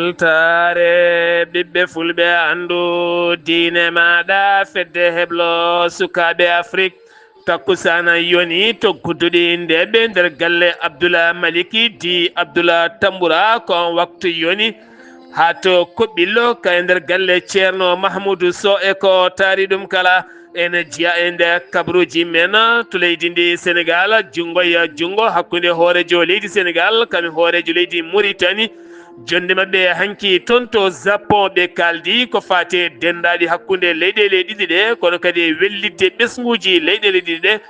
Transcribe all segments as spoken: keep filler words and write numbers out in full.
Weltaare ɓiɓɓe fulɓe, anndu diine maaɗa, fedde heblo sukaaɓe Afrik. Takkusaana yoni to gudduɗi nde ɓe nder galle Abdullah Maliki di Abdullah Tambura, ko on waktu yoni haa to Koɓɓillo ka e nder galle Ceerno Mahmudu Sow e ko taari ɗum kala. Ene jeyaa e nder kabaruuji men to leydi ndi Senegal, junngo e junngo hakkunde hooreejo leydi Senegal kam e hooreejo leydi Muritani. Jonnde maɓɓe hanki toon to Japon, ɓe kaaldi ko faati e denndaaɗi hakkunde leyɗeele ɗiɗi ɗe, kono kadi e wellitde ɓesnguuji leyɗeele ɗiɗi ɗe,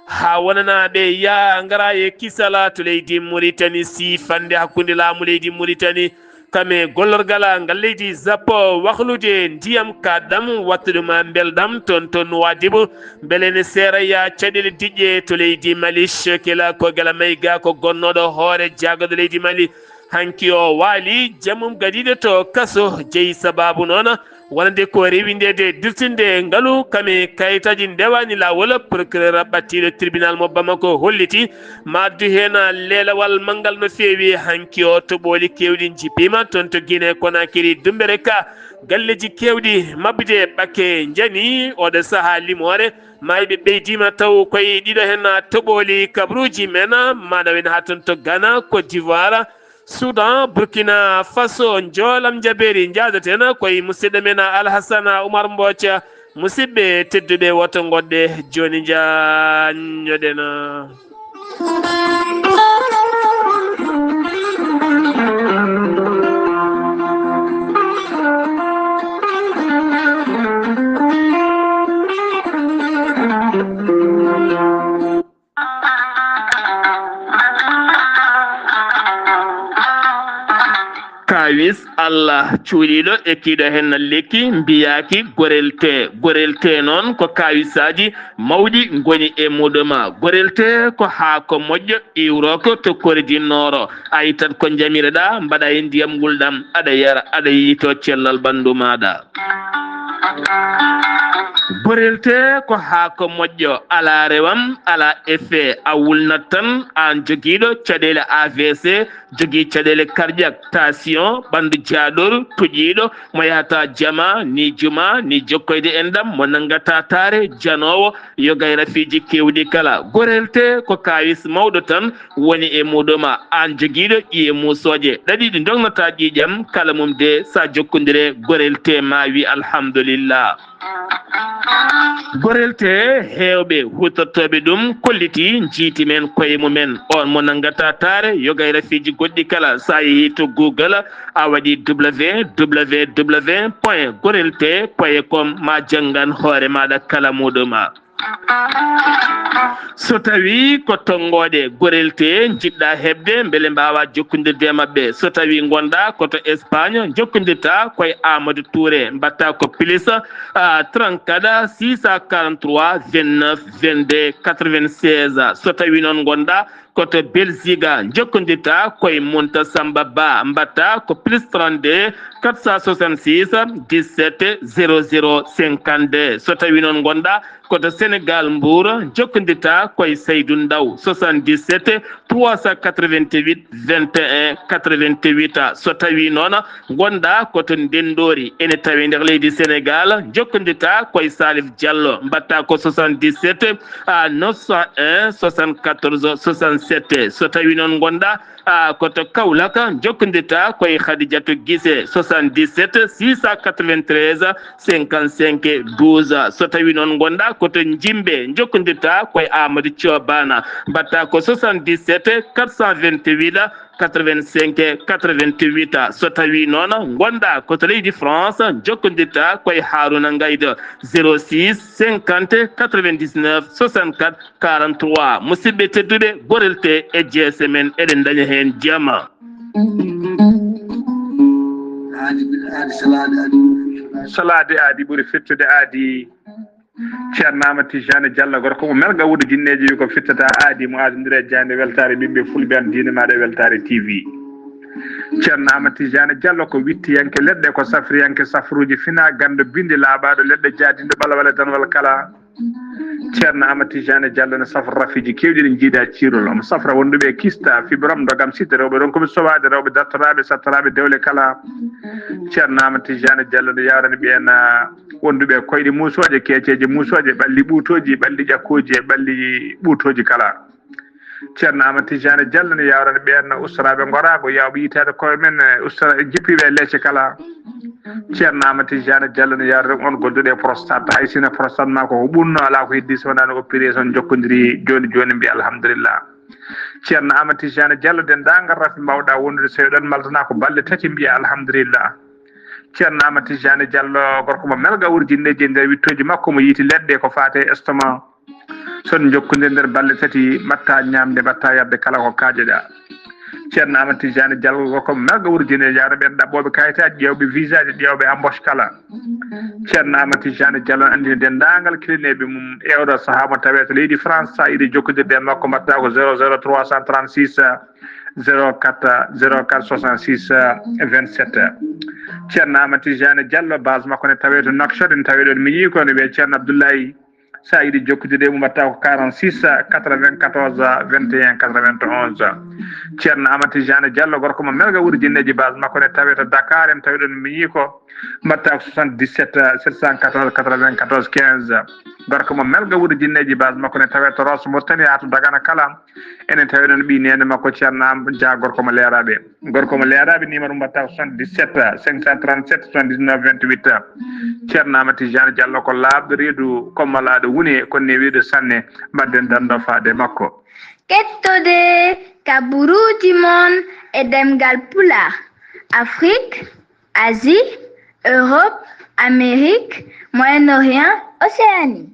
haa wonanaa ɓe yaa ngara e kisala to leydi Muritani, siifannde hakkunde laamu leydi Muritani kam e gollorgal ngal leydi Japon, wahlude ndiyam kaɗɗam, watta ɗum mbelɗam toon to Nuwaadibu, mbele ne seera yaa caɗeele diƴƴe to leydi Mali. Cokila ko Gala Mayga, ko gonnooɗo hoore jaagorɗe leydi Mali. Hanki o waali, jamum gadiiɗo to kaso, jeyi sabaabu noon wonande ko rewindeede dirtinde ngalu kam e kayitaaji ndewaani laawol. Procureur ɓattiiɗo tribunal mo Bamako holliti ma addu heen leelawal manngal no feewi. Hanki o toɓooli keewɗi njippiima toon to Guinée Conakry, Dumbereka, galleeji keewɗi maɓɓude ɓakke njani. Oɗo sahaa limoore maayi ɓe ɓeydiima taw koye ɗiɗo heen toɓooli kabaruuji men, maanaam en haa toon to Ghana, Côte d'Ivoire, Soudan, Burkina Faso. Njoolam jabeeri njahdaten koye musidɗo men Alhassana Oumar Mbooca. Musidɓe tedduɓe, woto ngoɗɗe jooni, njaanjoɗen. Kaawis Allah cuuɗiiɗo e kiiɗo heen lekki mbiyaaki gorel tee. Gorel tee noon ko kaawisaaji mawɗi ngoni e muɗum. Gorel tee ko haako moƴƴo iwrooko to Kore du Nord. A ittat ko njamireɗaa, mbaɗa e ndiyam ngulɗam, aɗa yara, aɗa yiytoo cellal ɓanndu maaɗa. Gorel tee ko haako moƴƴo, alaa rewam, alaa effet, a wulnat tan, aan jogiiɗo caɗeele A V C, jogii caɗeele cardiaque, tension, ɓanndu jaaɗoru, tuƴiiɗo, mo yahata jama, ni juma, ni jokkoyde enɗam, mo nanngata taare, janoowo, yoga e rafiiji keewɗi kala. Gorel tee ko kaawis mawɗo tan woni e muɗum. Aan jogiiɗo ƴiye muusooje ɗaɗi ɗi ndognataa ƴiiƴam, kala mum de, so a jokkondire gorel tee, ma wi alhamdulillah. Gorel tee, heewɓe huutortooɓe ɗum kolliti, njiiti men koye mumen. On mo nanngata taare, yoga e rafiiji goɗɗi kala, so a yehii to Google, a waɗi W W W point gorel tee point com, ma janngan hoore maaɗa kala muɗum. So tawii ko tonngooɗe gorel tee njiɗɗaa heɓde, mbele mbaawaa jokkondirde e maɓɓe. So tawii ngonɗaa ko to Espagne, njokkondirtaa koye Amadou Touré, mbaɗtaa ko plus, ah, trente-quatre, six cent quarante-trois, vingt-neuf, vingt-deux, quatre-vingt-seize. So tawii noon ngonɗaa ko to Belgique, njokkondirtaa koye Munta Samba Ba, mbaɗtaa ko plus trente-deux, quatre cent soixante-six, dix-sept, zéro zéro, cinquante-deux. So tawii noon ngonɗaa ko to Sénégal, Mbour, njokkondirtaa koye Seydou Ndaw, soixante-dix-sept, trois cent quatre-vingt-huit, vingt et un, quatre-vingt-huit. So tawii noon ngonɗaa ko to Ndenndoori, ene tawee nder leydi Senegaal, njokkondirtaa koye Salif Diallo, mbaɗtaa ko soixante-dix-sept, ah, neuf cent un, soixante-quatorze, soixante-sept. So tawii noon ngonɗaa, ah, ko to Kaolack, njokkondirtaa koye Khadidiatou Guissé, soixante-dix-sept, six cent quatre-vingt-treize, cinquante-cinq, douze. So tawii noon ngonɗaa ko to Njimbe, njokkondirtaa koye Amadou Thio Bana, mbaɗtaa ko soixante-dix-sept, quatre cent vingt-huit, quatre-vingt-cinq, quatre-vingt-huit. So tawii noon ngonɗaa ko to leydi France, njokkondirtaa koye Harouna Ngaïdo, zéro six, cinquante, quatre-vingt-dix-neuf, soixante-quatre, quarante-trois. Musidɓe tedduɓe, gorel tee e G S M en, eɗen ndaña heen jama. Aadi, aadi, salaade aadi ɓuri fettude. Salaade aadi ɓuri fettude aadi. Ceerno Amadou Tijani Diallo, gorko mo Melga Wuudo Jinneeji, wi ko fittata aadi mo aadondire jande weltaare ɓiɓɓe fulɓe, an diine maaɗa e weltaare T V. Ceerno Amadou Tijani Diallo ko wittiyanke leɗɗe, ko safriyanke safruuji fina, ganndo bindi laaɓaaɗo leɗɗe, jaadinɗo ɓalwale danwal kala. Ceerno Amadou Tidiane Diallo ne safra rafiji kewɗi ɗi jiida ciirol. Omo safra wonduɓe kista, fibrom, dogam, site, rewɓe ronkuɓe sowaade, rewɓe dartoraaɓe, sattoraaɓe dewle kala. Ceerno Amadou Tidiane Diallo ne yawrani ɓeen, ah, wonduɓe koyɗe muusooje, keeceeje muusooje, ɓalli ɓuutooji, ɓalli ƴakkooji e ɓalli ɓuutooji kala. Ceerno Amadou Tidiane Diallo ne yawrani ɓeen ustoraaɓe ngoraago, yawɓe yitaade koye men, eh, ustora-, jippiiɓe e leece kala. Ceerno Amadou Tidiane Diallo ne yawrani on gonduɗo e prostate, hay sino prostate ma ko ko ɓunno, alaa ko heddi so wonaa no opération jokkodiri jooni jooni, mbiya alhamdulillah. Ceerno Amadou Tidiane Diallo, denndaangal rafi mbawɗa wondude, so eɗon maltana ko balɗe tati, mbiya alhamdulillah. Ceerno Amadou Tidiane Diallo, gorko mo melga wurjinneeji e nder wittooji makko, mo yiiti leɗɗe ko faate estomac. So on njokkondirii nder balɗe tati, mbaɗta ñaamde, mbaɗta yarde, kala ko kaajeɗa. Ceerno Amadou Tidiane Diallo, gorko mo melga wurjinneeji, yawrani ɓeen ɗaɓɓooɓe kayitaaji, ƴeewɓe visaaji, ƴeewɓe embauche kala. Ceerno Amadou Tidiane Diallo anndini denndaangal kilineeɓe mum e oɗo sahaa mo tawee to leydi France, so a yiɗi jokkondirde e makko, mbaɗta ko zéro zéro trois cent trente-six, zéro quatre, zéro quatre soixante-six, vingt-sept. Ceerno Amadou Tidiane Diallo, base makko ne tawee to Nouakchott, ne tawee ɗoon miñi ko ne wiyee Ceerno Abdoulaye. So a yiɗi jokkondirde e mum, mbaɗta ko quarante-six, quatre-vingt-quatorze, vingt et un, quatre-vingt-onze. Ceerno Amadou Tidiane Diallo, gorko mo melga wurjinneeji, base makko ne tawee to Dakar, en tawi ɗoon miñi ko, mbaɗta ko soixante-dix-sept, sept cent quatorze, quatre-vingt-quatorze, quinze. Gorko mo melga wurjinneeji, base makko ne tawee to Rosso Mauritanie haa to Dagana kala. Enen tawi ɗoon ɓii neene makko Ceerno Am Dia, gorko mo Leeraaɓe. Gorko mo Leeraaɓe, numéro mbaɗta ko soixante-dix-sept, cinq cent trente-sept, soixante-dix-neuf, vingt-huit. Ceerno Amadou Tidiane Diallo ko laaɓɗo reedu, ko malaaɗo wune, ko newiiɗo sanne. Mbaɗden dando faade makko. Kettode kaburuuji mon e ɗemngal Pulaar, Afrique, Asie, Europe, Amérique, Moyen-Orient, Océanie.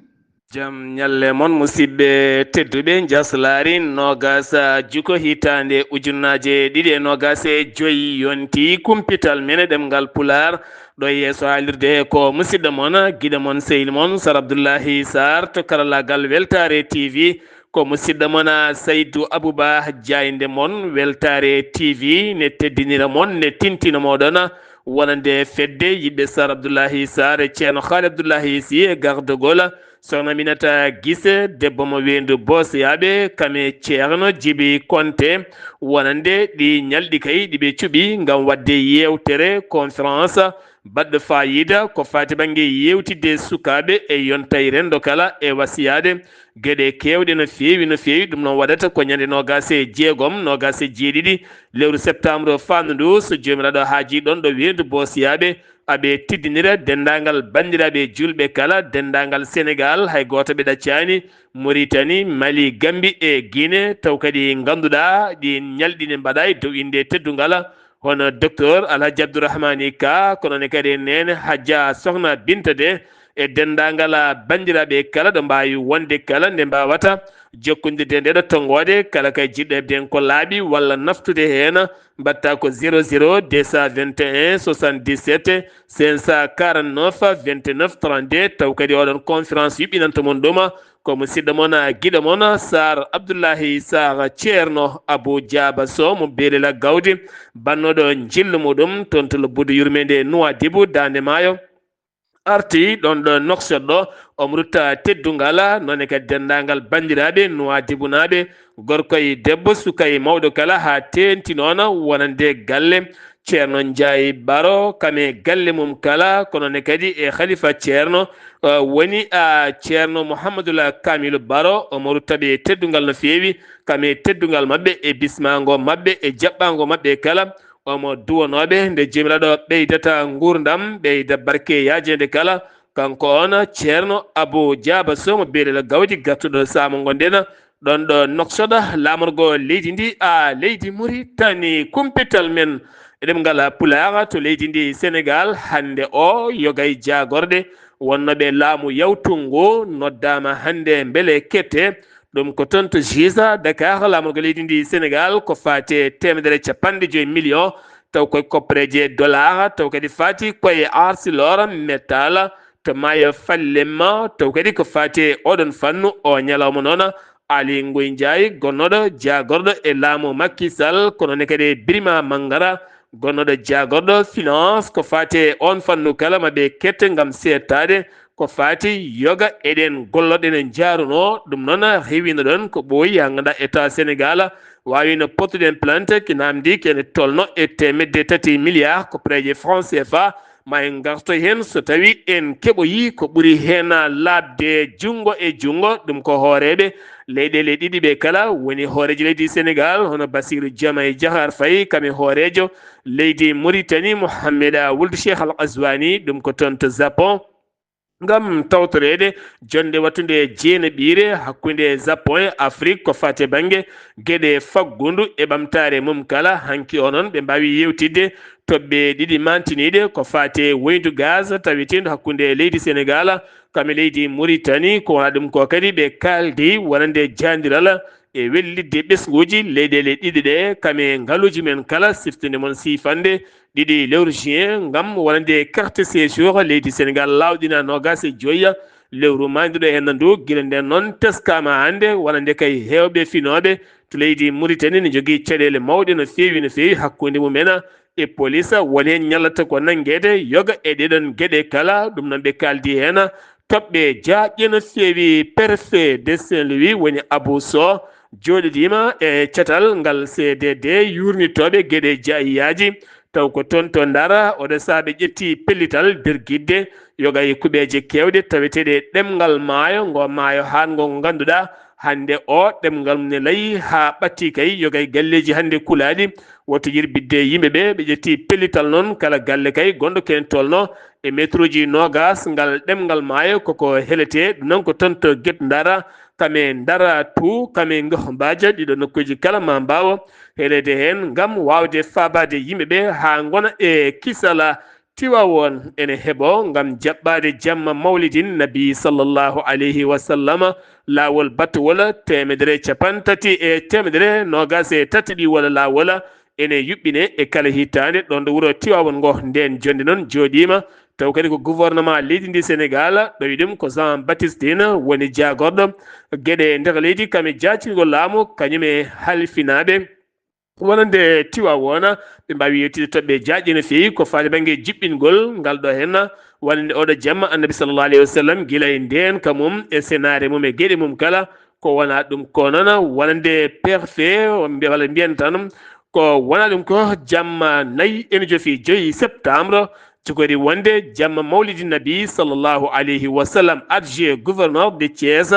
Jam ñalle mon, musidɓe tedduɓe, njaslaari noogaas juko hitaande ujunnaaje ɗiɗi e noogaas e joy yonti kumpital men e ɗemngal Pulaar. Ɗo yeeso haalirde ko musidɗo mon, giɗo mon, sehil mon, Sar Abdullahi Sarr to karallaagal Weltaare T V. Ko musidɗo mon, Saydu Abuba jaaynde mon, Weltaare T V ne teddinira mon, ne tintina moɗon wonande fedde yiɓɓe Sar Abdullahi Sarr e Ceerno Haali Abdullahi Sy e gardagol Sokhna Aminata Gise, debbo mo Weendu Boosiyaaɓe, kam e Ceerno Jibi Konte, wonande ɗi ñalɗi kay ɗi ɓe cuɓi ngam waɗde yeewtere, conférence, baɗɗo faayiida ko faati bannge yeewtidde sukaaɓe e yontay renndo kala e wasiyaade geɗe keewɗe no feewi, no feewi. Ɗum noon waɗata ko ñande noogaas e jeegom, noogaas e jeeɗiɗi lewru septembre faandu ndu, so Joomiraaɗo haajii, ɗoon ɗo Weendu Boosiyaaɓe, aɓe teddinira denndaangal banndiraaɓe juulɓe kala, denndaangal Senegaal, hay gooto ɓe ɗaccaani, Moritani, Mali, Gambi e Gine, taw kadi ngannduɗaa ɗi ñalɗi ne mbaɗa e dow innde teddungal, hono Docteur Alhaji Abdourahmani Ka, kono ne kadi e neene Hajja Sokhna Binta De, e denndaangal banndiraaɓe kala ɗo mbaawi wonde kala nde mbaawata jokkondirde e ndeeɗo tonngoode, kala kay jiɗɗo heɓde en ko laaɓi walla naftude heen, mbaɗta ko zéro zéro deux cent vingt et un soixante-dix-sept cinq cent quarante-neuf vingt-neuf trente-deux, taw kadi oɗon conférence yuɓɓinanta mon ɗum ko musidɗo mon, giɗo mon, Sar Abdullahi Sar Ceerno Abu Jaaba Sow mo Beelel Gawdi, bannooɗo njillu muɗum toon to lobbudu yurmeende Nuwaadibu, Daande Maayo. Arti ɗoon ɗo Nouakchott ɗo, omo rutta teddungal, noon e kadi denndaangal banndiraaɓe Nuwaadibunaaɓe, gorko e debbo, suka e mawɗo kala, haa teeŋti noon wonande galle Ceerno Njaay Baro, kam e galle mum kala, kono ne kadi e Khalifa Ceerno, eh, woni, ah, Ceerno Mouhamadoul Kamilu Baro, omo rutta ɓe teddungal no feewi, kam e teddungal maɓɓe e bismaango maɓɓe e jaɓɓaango maɓɓe kala. Omo duwanooɓe nde Joomiraaɗo ɓeydata nguurndam, ɓeyda barke yaajeende kala. Kanko on Ceerno Abu Jaaba Sow mo Beelel Gawdi, gartuɗo saama ngonɗen ɗoon ɗo Nouakchott, laamorgo leydi ndi, a leydi Muritani, kumpital men e ɗemngal Pulaar to leydi ndi Senegaal, hannde o yogay jaagorɗe wonnooɓe laamu yawtungu noddaama hannde mbele kette. Ɗum ko toon to Gisa, Dakar, laamorgo leydi ndi Senegaal, ko faati e teemedere e capanɗe joy million, taw koye koppareeje dollar, taw kadi faati koye Arcelor Metal to Maayo Fallema, taw kadi ko faati e oɗon fannu. O ñalawma noon, Ali Ngoy Njaay, gonnooɗo jaagorɗo e laamu Macky Sall, kono ne kadi e Birima Mangara, gonnooɗo jaagorɗo finance, ko faati e oon fannu kala ma ɓe kette ngam seettaade Ko faati yoga eɗen golloɗen en njaarunoo ɗum noon, rewino ɗon ko ɓooyi haa ngannduɗaa État Sénégal waawino portude en plainte ki naamndi kene tolno e teemedde tati milliards ko pereeje franc C F A. Ma en ngartoy heen so tawi en keɓoyi ko ɓuri heen laaɓde junngo e junngo, ɗum ko hooreeɓe leyɗeele ɗiɗi ɓe kala, woni hooreejo leydi Sénégal hono Bassirou Diomaye Diakhar Faye, kam e hooreejo leydi Mauritanie Mohamed Wuld Cheikh Al Ghazouani, ɗum ko toon to Japon. Ngam tawtoreede jonnde wattunde jeenaɓiire hakkunde Japon e Afrik ko faati e bannge geɗe faggundu e ɓamtaare mum kala. Hanki o noon ɓe mbaawi yeewtidde toɓɓe ɗiɗi maantiniiɗe ko faati e woyndu gaz taweteendu hakkunde leydi Sénégal kam e leydi Mauritanie. Ko wonaa ɗum ko kadi ɓe kaaldi wonande jaandiral e wellitde ɓesnguuji leyɗeele ɗiɗi ɗe kam e ngaluuji men kala, siftude mon siifannde ɗiɗi lewru juin ngam wonande carte séjour leydi Sénégal laawɗina noogaas e joyya lewru maayduɗo heen ndu. Gila ndeen noon teskaama hannde wonande kay heewɓe finooɓe to leydi Mauritanie ne jogii caɗeele mawɗe no feewi no feewi hakkunde mum en e police, won heen ñallata ko nanngeede yoga e ɗeɗon geɗe kala. Ɗum noon ɓe kaaldi heen toɓɓe jaaƴe no feewi. Préfet de Saint-Louis woni Abou Sow jooɗidiima e catal ngal C D D yuurnitooɓe geɗe jaayiyaaji, taw ko toon to Ndar oɗo sahaa ɓe ƴetti pellital dergidde yoga e kuɓeeje keewɗe taweteeɗe ɗemngal maayo, ngo maayo haango ngo ngannduɗaa hannde o ɗemngal mum ne layi haa ɓatti kay yoga e galleeji hannde kulaaɗi. Woto yirbidde yimɓe ɓe, ɓe ƴetti pellital noon kala galle kay gonɗo kene tolno e meeturuuji noogaas ngal ɗemngal maayo koko heletee. Ɗum noon ko toon to Guet Ndar, kam e Ndar Tou, kam e Ngoh Mbaja, ɗiɗo nokkuuji kala ma mbaawa heleede heen ngam waawde faabaade yimɓe ɓe haa ngona e kisala. Tiwaawoon ene heɓoo ngam jaɓɓaade jamma mawlidin nabi sallallahu alayhi wa sallama, laawol battowol teemedere capanɗe tati e teemedere noogaas e tati ɗi wala laawol ene yuɓɓine e kala hitaande ɗoon ɗo wuro Tiwaawoon ngo. Ndeen jonnde noon jooɗiima taw kadi ko gouvernement leydi ndi Sénégal ɗowi ɗum ko Jean Baptiste Tine woni jaagorɗo geɗe nder leydi kam e jaacingol laamu kañum e halfinaaɓe wonande Tiwaawoona, ɓe mbaawi yewtide toɓɓe jaaƴe no feewi ko faati bannge jiɓɓingol ngal ɗo heen wonande oɗo jamma Annabi sallallahu alayhi wa sallam gila e ndeen ka mum e senaare mum e geɗe mum kala. Ko wonaa ɗum ko noon wonande préfet mbi- walla mbiyen tan ko wonaa ɗum ko jamma nayi ene jofi joyi septembre, jogori wonde jamma mawlidi nabi sallallahu alayhi wa sallam. Adjoint gouverneur de Thiès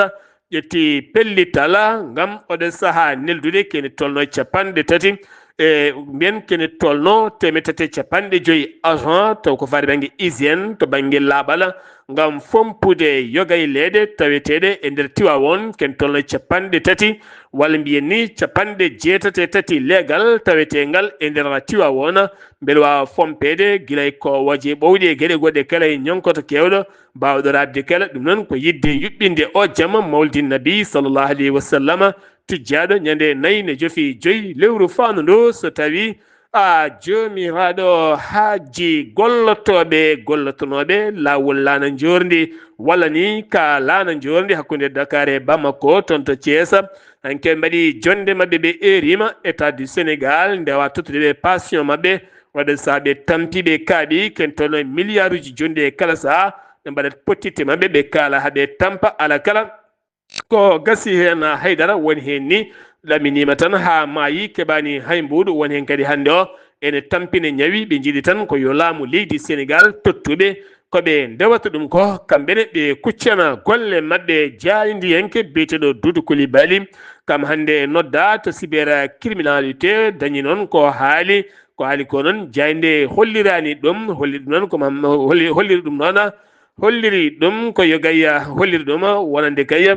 ƴetti pellital ngam oɗo sahaa neldude kene tolno capanɗe tati e mbiyen kene tolno teemedde tati e capanɗe joyi agent taw ko faati bannge hygiène to bannge laaɓal ngam fompude yoga e leeɗe taweteeɗe e nder Tiwaawoon kene tolno capanɗe tati walla mbiyen ni capanɗe jeetati e tati leegal taweteengal e nder Tiwaawoon mbele waawa fompeede gila e koowooje ɓowɗe e geɗe goɗɗe kala e ñonkoto keewɗo baawɗo raɓde kala. Ɗum noon ko yiɗde yuɓɓinde o jamma mawlidi nabi sallallahu alayhi wa sallama tijjaaɗo ñande nayi ne jofi joyi lewru faandu ndu so tawi a joomiraaɗo haaji gollotooɓe gollotonooɓe laawol laana njoorndi walla ni ka laana njoorndi hakkunde Dakar e Bamako toon to Thiès. Hanke mbaɗi jonnde maɓɓe ɓe eerima État du Sénégal ndewa tottude ɓe passion maɓɓe waɗa sahaa ɓe tampi ɓe kaaɓi ken toon e milliarduji jonɗi e kala sahaa ɓe mbaɗat pottitte maɓɓe ɓe kaala haa ɓe tampa ala kala. Ko gasi heen haydara woni heen ni ɗaminima tan haa maayi keɓani hay mbuuɗu woni heen kadi hannde o ene tampina ñawi ɓe njiɗi tan ko yo laamu leydi Sénégal tottuɓe ko ɓe ndewata ɗum ko kamɓe ne ɓe kuccana golle maɓɓe jaayndiyanke biyeteɗo Doudou Coulibaly kam hannde nodda to cybercriminalité dañi noon ko haali ko haali ko noon jaaynde hollirani ɗum holli ɗum noon ko holliri ɗum noon holliri ɗum ko yo gayya holliri ɗum wonande gayya.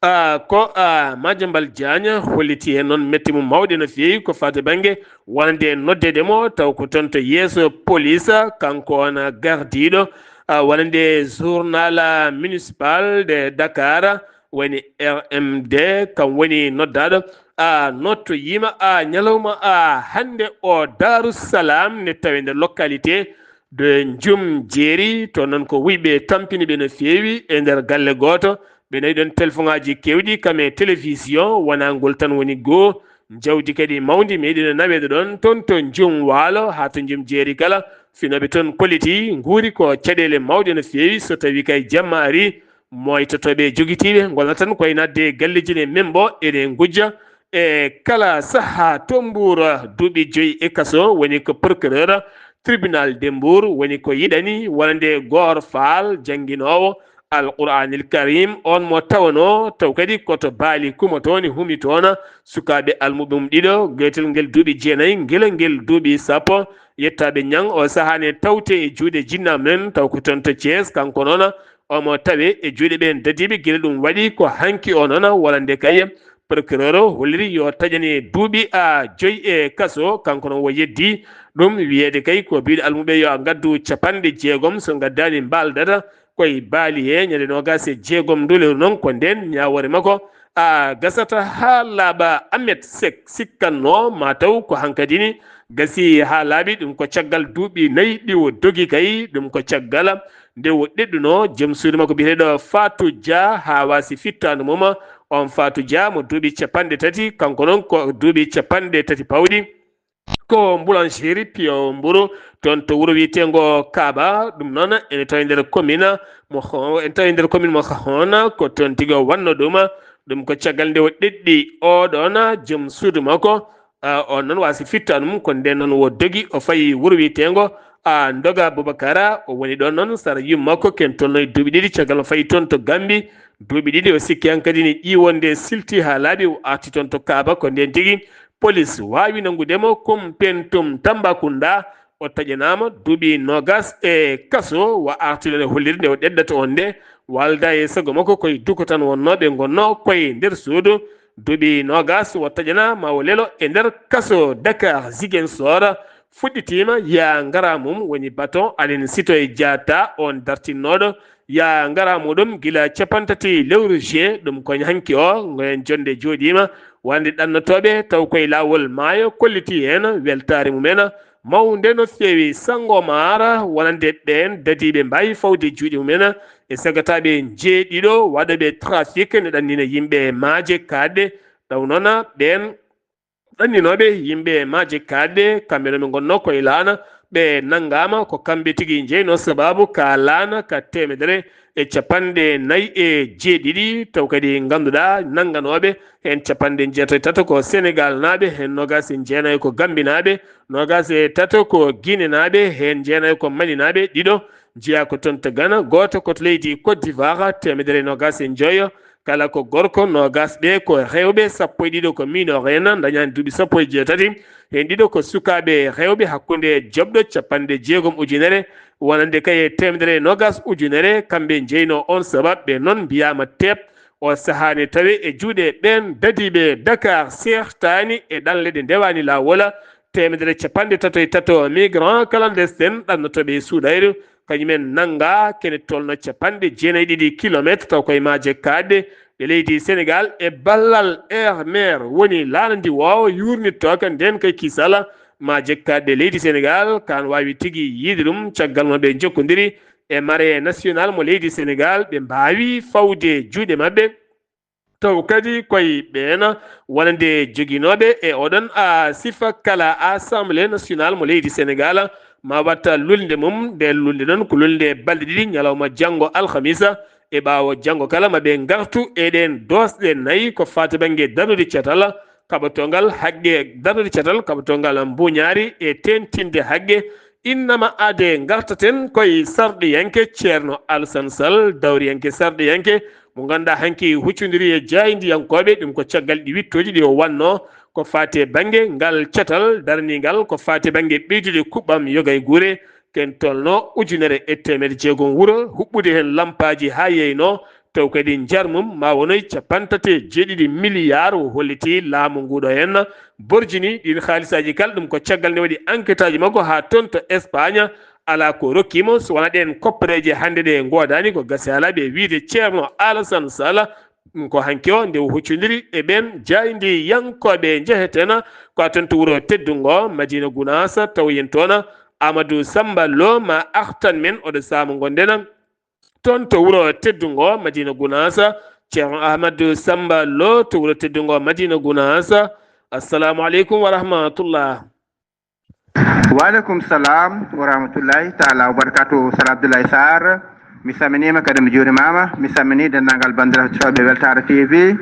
Ah, ko ah, Madiambal Diagne holliti heen noon metti mum mawɗi no feewi ko faati bannge wonande noddeede mo taw ko toon to yeeso police kanko on gardiiɗo ah, wonande journal municipal de Dakar woni R M D kam woni noddaaɗo ah, nottoyiima ah, ñalawma ah, hannde o Daaru Salaam ne tawi nder localité de Njum Jeeri to noon ko wuyɓe tampini ɓe no feewi e nder galle gooto ɓe nawi ɗon telefoŋaaji keewɗi kam e télévision wonaa ngol tan woni goo jawdi kadi mawndi meeɗino naweede ɗon toon to Njum Waalo haa to Njum Jeeri kala Finooɓe toon kollitii nguuri ko caɗeele mawɗe no feewi. So tawii kay jamma arii, moytotooɓe jogitiiɓe ngolna tan koye naatde e galleeji ne membo ene ngujja e kala sahaa. To Mbuur, duuɓi joyi e kaso woni ko procureur tribunal de Mbuur woni ko yiɗani wonande Goor Faal jannginoowo Alqur'aanil Kariim, oon mo tawanoo taw kadi ko to Baali Kuma toon e humi toon sukaaɓe almuɓɓe mum ɗiɗo, geetel ngel duuɓi jeenayi, ngel ngel duuɓi sappo. Yettaaɓe ñaŋ o sahaa ne tawte e juuɗe jinnaaɓe men, taw ko toon to Thiès, kanko noon omo tawe e juuɗe ɓeen dadiiɓe. Gila ɗum waɗi ko hanki o noon walla nde kay procureur holliri yo taƴane duuɓi a joyi e kaso, kanko noon o yeddi ɗum wiyeede kay ko biiɗo almuɓe yo a ngaddu capanɗe jeegom, so ngaddaani mbaaldata koye Baali he ñande noogaas e jeegom ndu lewru noon, ko ndeen ñaawoore makko a gasata haa laaɓa. Ahmed Seck sikkatnoo ma taw ko hankadi ni gasi haa laaɓi, ɗum ko caggal duuɓi nayi ɗi o dogi kay, ɗum ko caggal nde o ɗeɗɗunoo joom suudu makko biyeteeɗo Fatou Dia haa waasi fittaandu mum. On Fatou Dia mo duuɓi capanɗe tati, kanko noon ko duuɓi capanɗe tati pawɗi. Ko boulangerie piyo mburu toon to wuro wiyeteengo Kaaba, ɗum noon ene tawi nder commune mo Ho-, ene tawi nder commune mo Hoona, ko toon tigi o wannoo ɗum. Ɗum ko caggal nde o ɗeɗɗi oɗoon joom suudu makko. Ah, on noon waasi fittaandu mum, ko ndeen noon o dogi, o fayi wuro wiyeteengo, ah, Ndoga Boubacara. O woni ɗoon noon sara yumma makko, ken tolno e duuɓi ɗiɗi, caggal o fayi toon to Gambi. Duuɓi ɗiɗi, o sikki hankadi ni ƴiiwonde silti haa laaɓi, o arti toon to Kaaba, ko ndeen tigi polis waawi nanngude mo Kumpentum Tambacounda. O taƴanaama duuɓi noogaas e kaso, wa artirde hollirde o ɗeɗɗata on nde, walda e sago makko koye duko tan wonnooɓe ngonnoo koye nder suudu. Duuɓi noogaas o taƴanaa ma o lelo e nder kaso Dakar Ziguinchor. Fuɗɗitiima yaa ngara mum woni baton Aline Sitoé Diatta on dartinnooɗo yaa ngara muɗum gila capantati lewru juin, ɗum ko hanki o ngoyen jonde jooɗiima wonande ɗannotooɓe taw koye laawol maayo kolliti heen weltaare mumen mawnde no feewi. Sanngo Maara wonande ɓeen dadiiɓe mbaawi fawde juuɗe mumen e sagataaɓe njeeɗiɗo waɗooɓe trafic ne ɗannina yimɓe maaje kaaɗɗe. Ɗaw noon ɓeen ɗanninooɓe yimɓe maaje kaaɗɗe, kamɓe no ɓe ngonnoo koye laana, ɓe nanngaama ko kamɓe tigi njeynoo sabaabu ka laana ka teemedere e capanɗe nayi e jeeɗiɗi, taw kadi ngannduɗaa nannganooɓe heen capanɗe jeetato e tato ko Senegal naaɓe, heen noogaas e jeenayi ko Gambi naaɓe, noogaas e tato ko Gine naaɓe, heen jeenayi ko Mali naaɓe, ɗiɗo njeyaa ko toon to Gana, gooto ko to leydi Côte d'Ivoire, teemedere e noogaas e njoyo, kala ko gorko, noogaas ɓe ko rewɓe, sappo e ɗiɗo ko miinoore en, ndañaani duuɓi sappo e jeetati, heen ɗiɗo ko sukaaɓe rewɓe hakkunde joɓɗo capanɗe jeegom ujunere, wonande kay e teemedere e noogaas ujunere, kamɓe njeynoo on sabab, ɓe noon mbiyaama teep, o sahaa ne tawe e juuɗe ɓeen dadiiɓe Dakar, seertaani e ɗanle ɗe ndewaani laawol, teemedere capanɗe tato e tato migrant clandestin ɗannotooɓe e suuɗayru, kañumen nannga kene tolno capanɗe jeenayi ɗiɗi kilometre taw koye maaje kaaɗɗe ɗe leydi Senegal e ballal Air Mer woni laana ndi woowa yuurnittoka nden kay kisala maaje kaaɗɗe leydi Senegal kan waawi tigi yiide ɗum caggal mo ɓe jokkondiri e mare national mo leydi Senegal ɓe mbaawi fawde juuɗe maɓɓe. Taw kadi koye ɓeen wonande joginooɓe e oɗon a sifa kala Assemblée nationale mo leydi Senegal ma watta lulnde mum. Nde lulnde noon ko lulnde balɗe ɗiɗi ñalawma janngo alhamisa e ɓaawo janngo kala ma ɓe ngartu e ɗeen doosɗe nayi ko faati bannge darnude catal kaɓotongal haqqe, darnude catal kaɓotongal mbuñaari e teentinde haqqe. Innama aade ngartaten koye sarɗiyanke Ceerno Alasan Sall, dawriyanke sarɗiyanke mo ngannduɗaa hanki huccondiri e jaayndiyankooɓe, ɗum ko caggal ɗi wittooji ɗi o wannoo ko faati e bannge ngal catal darningal ko faati e bannge ɓeydude kuɓɓam yoga e guure, ken tolno ujunere e teemedde jeegom wuro, huɓɓude heen lampaaji haa yeynoo, taw kadi njar mum ma wonoy capantati e jeeɗiɗi milliard o holliti laamu nguɗo heen borjini ɗin haalisaaji kala. Ɗum ko caggal nde waɗi enquêtaaji makko haa toon to Espagne, alaa ko rokkiimo so wonaa ɗeen koppareeje hannde ɗe ngoodaani ko gasi alaa ɓe wiyde Ceerno Alasan Sala. Ɗum ko hanki o nde o huccondiri e ɓeen jaayndiyankooɓe njehetena ko a toon to wuro teddungo Madina Gunaasa taw yen toon Amadou Samba Lo ma artan men oɗo saama ngonndena toon to wuro teddungo Madina Gunaasa. Ceerno Ahmadou Samba Lo to wuro teddungo Madina Gunaasa. Assalamu aleykum wa rahmatullah. Waaleykum salam wa rahmatullahi taala wa barakatuh. Sar Abdoulaye Sarr, mi salminiima kadi mi juurimaama. Mi salminii denndaangal banndiraaɓe heɗotooɓe Weltaare T V,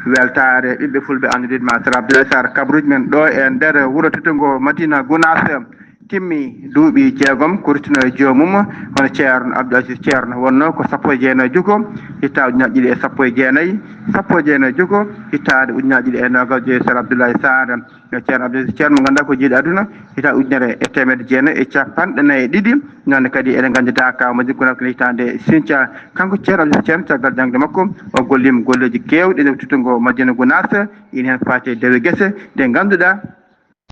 Weltaare ɓiɓɓe fulɓe anndude ma. Sar Abdoulaye Sarr, kabaruuji men ɗo e nder wuro teddungo Madina Gunaas timmi duuɓi jeegom, ko ruttinoo e joomum, hono Ceerno Abdou Aziz Ceerno wonnoo ko sappo e jeenayi juko, hitta ujunaaji ɗiɗi e sappo e jeenayi, sappo e jeenayi juko, hittaande ujunaaji ɗiɗi e noogaas e joy. Sar Abdoulaye Sarr, no Ceerno Abdou Aziz Ceerno mo ngannduɗaa ko jiiɗo aduna, hitaande ujunere e teemedde jeenayi e capanɗe nayi e ɗiɗi. Noon kadi eɗen nganndi Daaka Madina Gunaas ko hitaande Sinca. Kanko Ceerno Abdou Aziz Ceerno, caggal jaŋde makko, o golliima golleeji keewɗi e nder teddungo Madina Gunaas, ina heen faati e dewe gese ɗe ngannduɗaa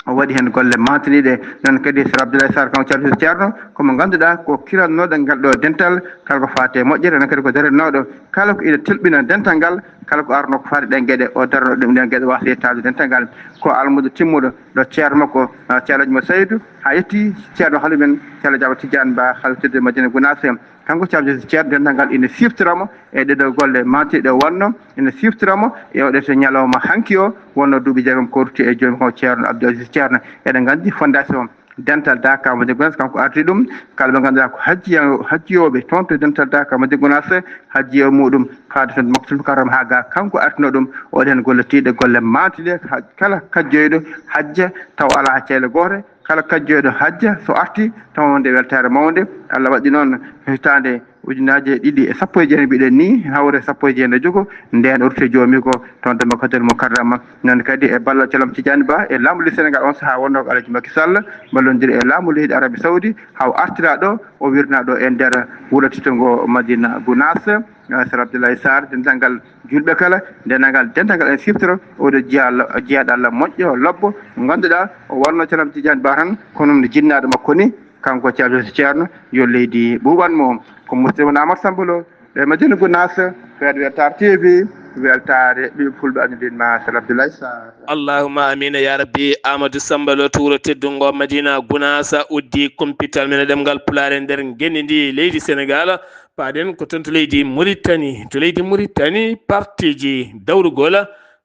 o waɗi heen golle mantiniiɗe. Noon kadi Sar Abdoulaye Sarr, kanko Ceerno Abdou Aziz Ceerno, ko mo ngannduɗaa ko kirannooɗo ngal ɗo dental, kala ko faati e moƴƴere, noon kadi ko darinooɗo kala ko ina tilɓina dental ngal, kala ko arnoo ko faati ɗeen geɗe, o darano ɗum ɗeen geɗe, waasa yettaade dental ngal. Ko almuudo timmuɗo ɗo ceerno makko, ah, Ceerno Alhaji Mo Saydu, haa yetti Ceerno Halimen, Ceerno Jaaba Tijaan Ba, haliftirde Madina Gunaas. Kanko Ceerno Ceerno, dental ngal ina siftora mo e ɗeɗo golle mantiɗe o wonno, ina siftora mo e oɗo to ñalawma hanki o, wonno duuɓi jeegom ko rutti e jooni ko Ceerno Abdou Aziz Ceerno. Eɗen nganndi fondation dental Daaka Madina Gunaas, kanko ardi ɗum. Kala ɓe ngannduɗaa ko hajjiya-, hajjiyooɓe toon to dental Daaka Madina Gunaas, hajjiya muɗum faade toon Makkatul Mukarram haa ga, kanko artino ɗum. O waɗi heen golle tiiɗe, golle mantiɗe, ha-, kala kajjoyɗo hajja taw alaa ceede goote, kala kajjoyɗo hajja so arti taw wonde weltaare mawnde. Allah waɗi noon hitaande ujunaaji ɗiɗi e sappo e jeenayi mbiɗen ni, hawre sappo e jeenayi jogo, ndeen o rutti joomi ko toon to Makkatul Mukarrama. Noon kadi e ballal Ceerno Tijaani Ba e laamu leydi Senegaal on sahaa wonnoo ko Alhaji Macky Sall, ballondiri e laamu leydi Arabie Saoudi, haa o artira ɗo, o wirna ɗo e nder wuro teddungo Madina Gunaas. Ah, Sar Abdoulaye Sarr, denndaangal juulɓe kala, denndaangal, denndaangal en siftoro, oɗo jeyaa, jeyaɗo Allah moƴƴo, lobbo, ngannduɗaa, o wonno Ceerno Tijaani Ba tan, kono no jinnaaɗo makko ni, kanko Ceerno, Ceerno, yo leydi ɓuuɓan mo. Ko musidɗo mon Amadou Samba Lo, ɗo e Madina Gunaas, Fed Weltaare T V, weltaare ɓiɓɓe fulɓe anndude ma, Sar Abdoulaye Sarr. Allahumma amiin, ya Rabbi. Amadou Samba Lo to wuro teddungo Madina Gunaas, uddi kumpital men e ɗemngal Pulaar e nder ngenndi ndi leydi Senegaal. Paaɗen ko toon to leydi Muritani. To leydi Muritani, partiji dawrugol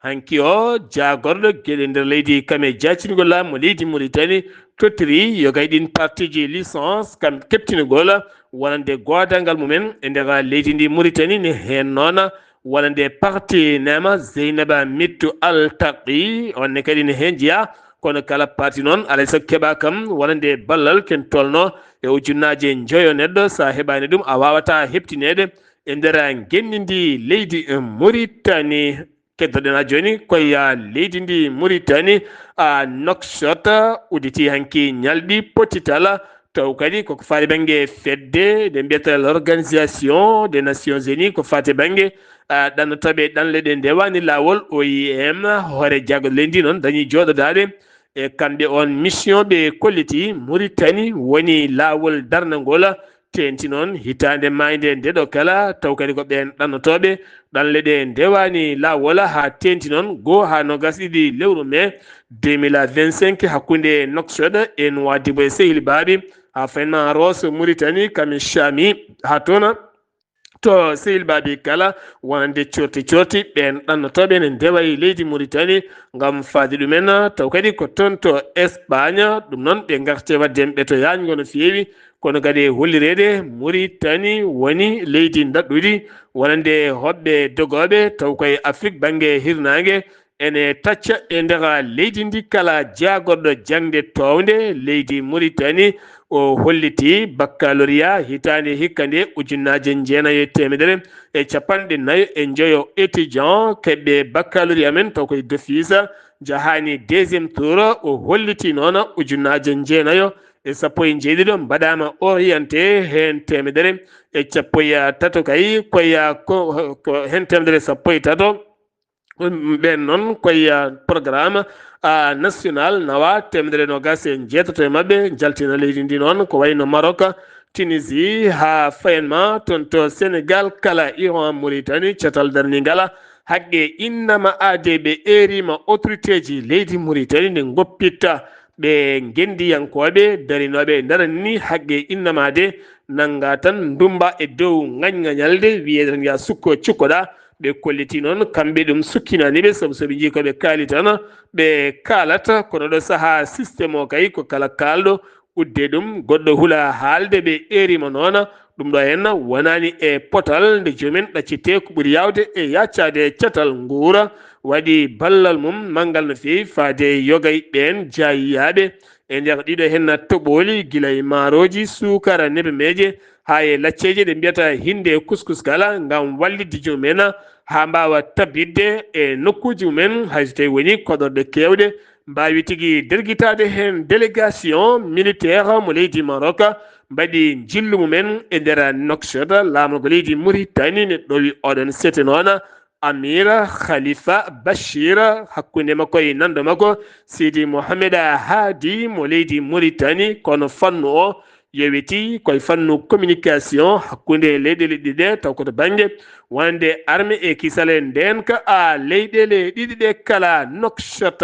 hanki o, jaagorɗo geɗe nder leydi kam e jaacingol laamu leydi Muritani, tottiri yo gay ɗin partiji licence kam keɓtingol wonande goodangal mumen e nder leydi ndi Muritani. Ne heen noon wonande parti Neema, Zeynaba Mittu Altaqi, on ne kadi ne heen jeyaa. Kono kala parti noon, alay sago keɓa kam wonande ballal ken tolno e ujunnaaje njoyo neɗɗo. So a heɓaani ɗum, a waawataa heɓtineede e nder ngenndi ndi leydi Muritani. Keddoɗen haa jooni ko e leydi ndi Muritani, a, Nouakchott udditi hanki ñalɗi pottital, taw kadi koko faati bannge fedde nde mbiyata l'Organisation des Nations Unies, ko faati bannge, a, ɗannotooɓe ɗanle ɗe ndewaani laawol, O I M, hoore jaagorɗe leydi ndi noon dañi jooɗodaade e kamɓe on mission ɓe kolliti Muritani woni laawol darnangol. Teenti noon hitaande maayde nde ɗo kala, taw kadi ko ɓeen ɗannotooɓe ɗanle ɗe ndewaani laawol, haa teenti noon goo haa noogaas ɗiɗi lewru mee deux mille vingt-cinq hakkunde Nouakchott e Nouadhibou e Sehil Baabi, haa fayin ma Rosso Muritani kam e Chami haa toon to Sehil Baabi kala wonande corti corti ɓeen ɗannotooɓe ne ndewa e leydi Muritani ngam faade ɗumen, taw kadi ko toon to Espagne. Ɗum noon ɓe ngarti waɗde heen ɓe to yaajngo no feewi, kono kadi e hollireede Muritani woni leydi ndaɗɗudi wonande hoɓɓe dogooɓe taw koye Afrik bannge hirnaange. Ene tacca e nder leydi ndi kala jaagorɗo jaŋde toownde leydi Muritani, o holliti baccalauréat hitaande hikka nde ujunnaaje jeenayo e teemedere e capanɗe nayo e njoyo étudiant keɓɓe baccalauréat men taw koye d'office, jahaani deuxième tour. O holliti noon ujunnaaje jeenayo e sappo e njeeɗiɗo mbaɗaama orienté, heen teemedere e sappo e tato kay koye ko, ko heen teemedere e sappo e tato. Ɓeen noon koye programme, a, national nawa teemedere noogaas e njeetato e maɓɓe njaltina leydi ndi noon ko wayno Maroc, Tunisie, haa fayin ma toon to Sénégal, kala Iran, Mauritanie, catal darningal haqqe innama aade ɓe eeriima autorité ji leydi Mauritanie nde ngoppitta ɓe ngenndiyankooɓe darinooɓe e nder ni haqqe innama de nannga tan ndummba e dow ngañngañalde wiyeede tan ya sukko cukkoɗa. Ɓe kolliti noon kamɓe ɗum sukkinaani ɓe, sabu so ɓe njii ko ɓe kaali tan ɓe kaalata. Kono ɗo sahaa système o kay ko kala kaalɗo udde ɗum, goɗɗo hula haalde ɓe eerima noona. Ɗum ɗo henna wonaani e potal nde joomen ɗaccitee ko ɓuri yaawde e yaccaade e catal nguura. Waɗi ballal mum manngal no feewi faade e yogay ɓeen jaayiyaaɓe e nder ɗiɗo henna toɓooli, gila e maarooji, suukara, nebemeeje, haa e lacceeje ɗe mbiyata hinnde e kuskus kala, ngam wallitde joomum en haa mbaawa tabitde e nokkuuji mum en, hay so tawii wonii koɗorɗe keewɗe, mbaawi tigi dergitaade heen. Délégation militaire mo leydi Maroc mbaɗi njillu mum en e nder Nouakchott, laamorgo leydi Mauritanie ne ɗowi oɗon sete noona, Amir Khalifa Bachir, hakkunde makko e nanndo makko Sidi Mohamed Hadi mo leydi Mauritanie, kono fannu o yowitii ko e fannu communication hakkunde leyɗeele ɗiɗi ɗe, taw ko to bannge wonande arme e kisale ndeenka a leyɗeele ɗiɗi ɗe kala. Nouakchott.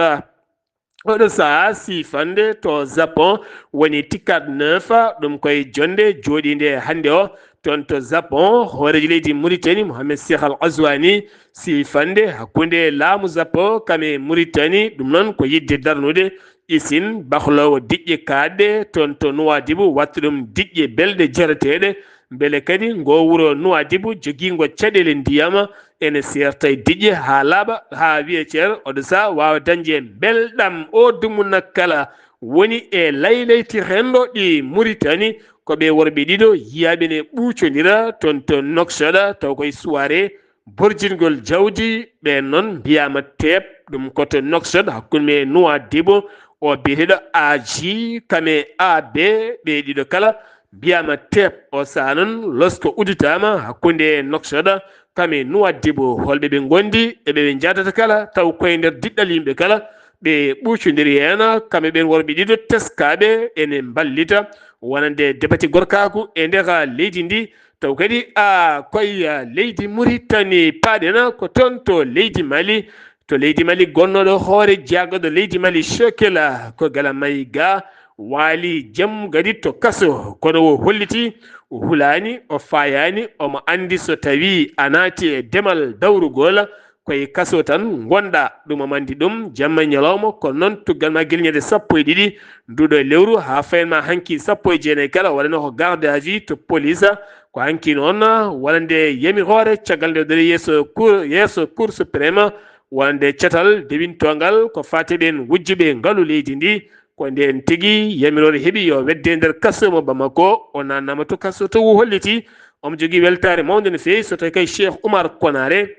Oɗo sahaa siifande to Japon woni Tikat neuf, ɗum koye jonnde jooɗiinde hannde o. Toon to Japon, hooreejo leydi Mauritanie, Mohamed Cheikh Al Ghazouani, siifande hakkunde laamu Japon kam e Mauritanie, ɗum noon ko yiɗde darnude isin bahloowo diƴƴe kaaɗɗe toon to Nouadhibou, watta ɗum diƴƴe belɗe jareteeɗe, mbele kadi ngoo wuro Nouadhibou jogiingo caɗeele ndiyam ene seerta e diƴƴe haa laaɓa, haa wiyee ceer oɗo sahaa waawa dañde belɗam. O dumunna kala woni e laylayti renndo ɗi Mauritanie, ko ɓe worɓe ɗiɗo yiyaaɓe ne ɓuucondira toon to Nouakchott, taw koye soirée borjingol jawdi. Ɓeen noon mbiyaama teep, ɗum ko to Nouakchott, hakkunde Nouadhibou, o biyeteeɗo A J kam e A B, ɓe ɗiɗo kala mbiyaama teep. O sahaa noon, losko udditaama hakkunde Nouakchott kam e Nouadhibou, holɓe ɓe ngondi e ɓe ɓe njahdata kala, taw koye nder diɗɗal yimɓe kala, ɓe ɓuucondiri heen, kamɓe ɓeen worɓe ɗiɗo teskaaɓe ene mballita wonande debati gorkaaku e nder leydi ndi. Taw kadi a koye leydi Mauritanie paaɗen ko toon to leydi Mali. To leydi Mali, gonnooɗo hoore jaagorɗo leydi Mali Chekela ko Gala Maïga waali jam gadi to kaso, kono o holliti o hulaani, o faayaani, omo anndi so tawii a naati e demal dawrugol, koye kaso tan ngonɗaa. Ɗum omo anndi ɗum jamma e ñalawma, kono noon tuggal ma gila ñande sappo e ɗiɗi nduɗo lewru haa fayen ma hanki sappo e jeenayi kala, waɗano ko garde à vue to police. Ko hanki noon wonande yamiroore caggal nde o darii yeeso cour, yeeso Cour suprême, wonande catal dewintoongal ko faati ɓeen wujjuɓe ngalu leydi ndi. Ko ndeen tigi yamiroore heɓi yo wedde nder kaso mo Bamako, o naatnaama to kaso to o holliti omo jogii weltaare mawnde no feewi. So tawii kay Cheikh Oumar Konaré,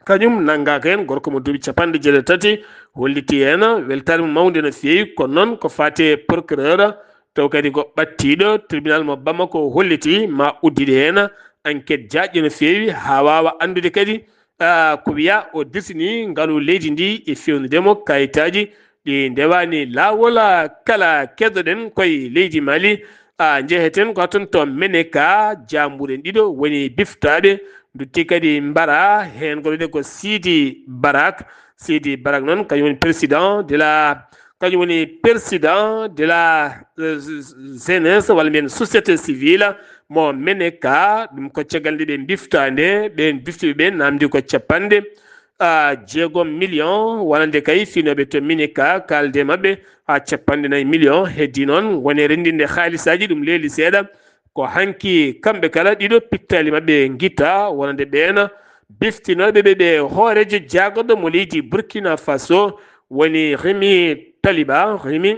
kañum nanngaaka heen, gorko mo duuɓi capanɗe jeetati, holliti heen weltaare mum mawnde no feewi. Kono noon ko faati e procureur, taw kadi ko ɓadtiiɗo tribunal mo Bamako, holliti ma uddide heen enquête jaajɗo no feewi haa waawa anndude kadi, ah, ko wiya o dirtini ngalu leydi ndi e fewnude mo kayitaaji ɗi ndewaani laawol. Kala keɗoɗen koye leydi Mali, a, njeheten ko toon to Meneka, jaambuuɗe ɗiɗo woni biftaaɓe, ndutti kadi mbara heen ko wiyetee ko Sidi Barak. Sidi Barak noon kañum woni président de la, kañum woni président de la, euh, jeunesse walla mbiyen société civile mo Meneka. Ɗum ko caggal nde ɓe mbiftaa nde, ɓeen biftuɓe ɓe naamndi ko capanɗe, ah, jeegom million wonande kay finooɓe to Meneka, kaalde maɓɓe haa capanɗe nayi million. Heddi noon woni renndinde haalisaaji, ɗum leeli seeɗa. Ko hanki kamɓe kala ɗiɗo pittaali maɓɓe ngitta wonande ɓeena biftinooɓe ɓe, ɓe hooreejo jaagorɗo mo leydi Burkina Faso woni Rimi Taliba, Rimi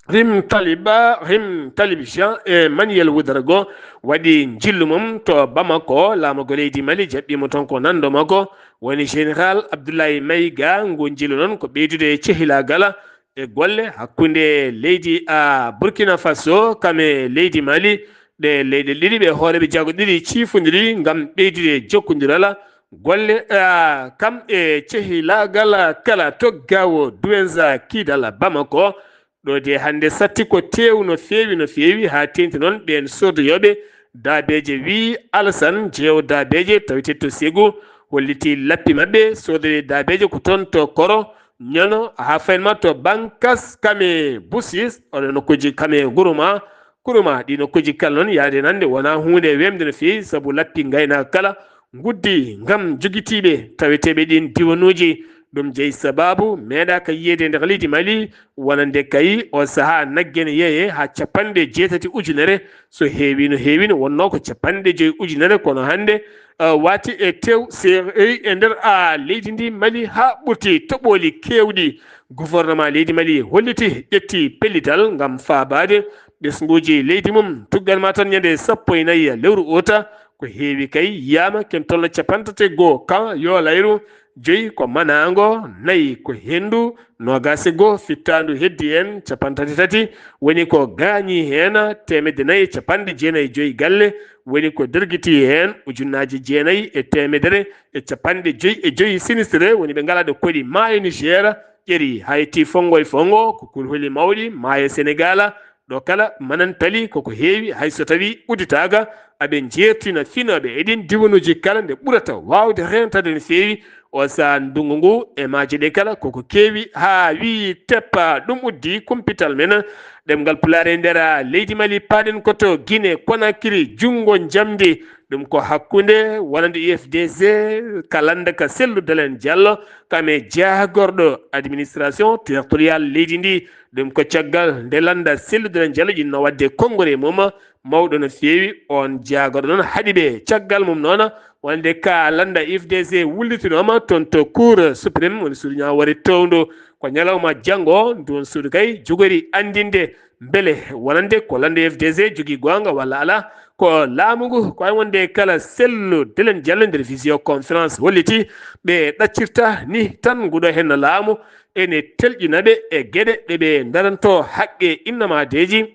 Rim Taliba, Rim Talib Jean e Manuel Ouedraogo waɗi njillu mum to Bamako. Laamorgo leydi Mali jaɓɓii mo toon ko nanndo makko woni Général Abdoulaye Maïga. Ngu njillu noon ko ɓeydude e cehilaagal e golle hakkunde leydi, a, Burkina Faso kam e leydi Mali. Ɗe leyɗe ɗiɗi ɓe hooreeɓe jago ɗiɗi ciifondiri ngam ɓeydude jokkondiral golle, a, kam e cehilaagal kala. To Gao Douenza Kidal Bamako, ɗo de hannde satti ko teewu no feewi, no feewi, haa teeŋti noon ɓeen soodoyooɓe daabeeje. Wii Alassane Jeewo daabeeje tawetee to Ségou holliti lappi maɓɓe, soodoyee daabeeje ko toon to Koro, Ñono, haa fayin ma to Bankas, Kame, Busis, oɗo nokkuuji Kame, Guruma, Kuruma. Ɗii nokkuuji kala noon, yahde nande wonaa huunde weemde no feewi, sabu lappi ngaynaaka kala nguddi ngam jogitiiɓe taweteeɓe ɗin diwanuuji. Ɗum jeyi sabaabu meeɗaaka yiyeede e nder leydi Mali, wonande kay o sahaa nagge ne yeeyee haa capanɗe jeetati ujunere. So heewino, heewino, wonnoo ko capanɗe joyi ujunere, kono hannde, uh, waati e tew seeɗa e nder, uh, leydi ndi Mali haa ɓurti toɓooli keewɗi. Gouvernement leydi Mali holliti, ƴetti pellital ngam faabaade ɓesnguuji leydi mum. Tuggan ma tan ñande sappo e nayi lewru uta, ko heewi kay yiyaama, ken tolno capantati e goo kan yo layru, joyi ko manaango, nayi ko henndu, noogaas e goo fittaandu heddi en, capantati tati woni ko gaañi heen, teemedde nayi e capanɗe jeenayi e joyi galle woni ko dergiti heen, ujunnaaji jeenayi e teemedere e capanɗe joyi e joyi sinistré woni ɓe ngalaa ɗo koɗi maayo Niger, ƴeri Hayti fonngo e fonngo, ko kulhuli mawɗi maayo Senegaal, ɗo kala manan pali koko heewi, hay so tawi udditaaka, aɓe njeertina finooɓe e ɗin diwanuuji kala nde ɓurata waawde reentade no feewi. O sahaa ndunngu ngu e maaje ɗe kala koko keewi haa wii teppa, ɗum uddi kumpital men ɗemngal Pulaar e nder leydi Mali. Paaɗen ko to Guinée Conakry, junngo njamndi, ɗum ko hakkunde wonande U F D G ka lannda ka Cellou Dalein Diallo, kam e jaagorɗo administration territorial leydi ndi. Ɗum ko caggal nde lannda Cellou Dalein Diallo ƴinnoo waɗde konngol e mum, mawɗo no feewi. On jaagorɗo noon haɗi ɓe. Caggal mum noon, wonande ka lannda U F D G wullitinooma toon to Cour suprême, woni suudu ñaawoore towndu. Ko ñalawma janngo, nduun suudu kay jogori anndinde mbele wonande ko lannda U F D G jogii goonga walla alaa. Ko laamu ngu, ko ay wonde kala Cellou Dalein Diallo nder visioconférence holliti ɓe ɗaccirta ni tan nguɗo heen laamu, ene telƴina ɓe e geɗe ɗe ɓe ndaranto haqqe innamaadeeji.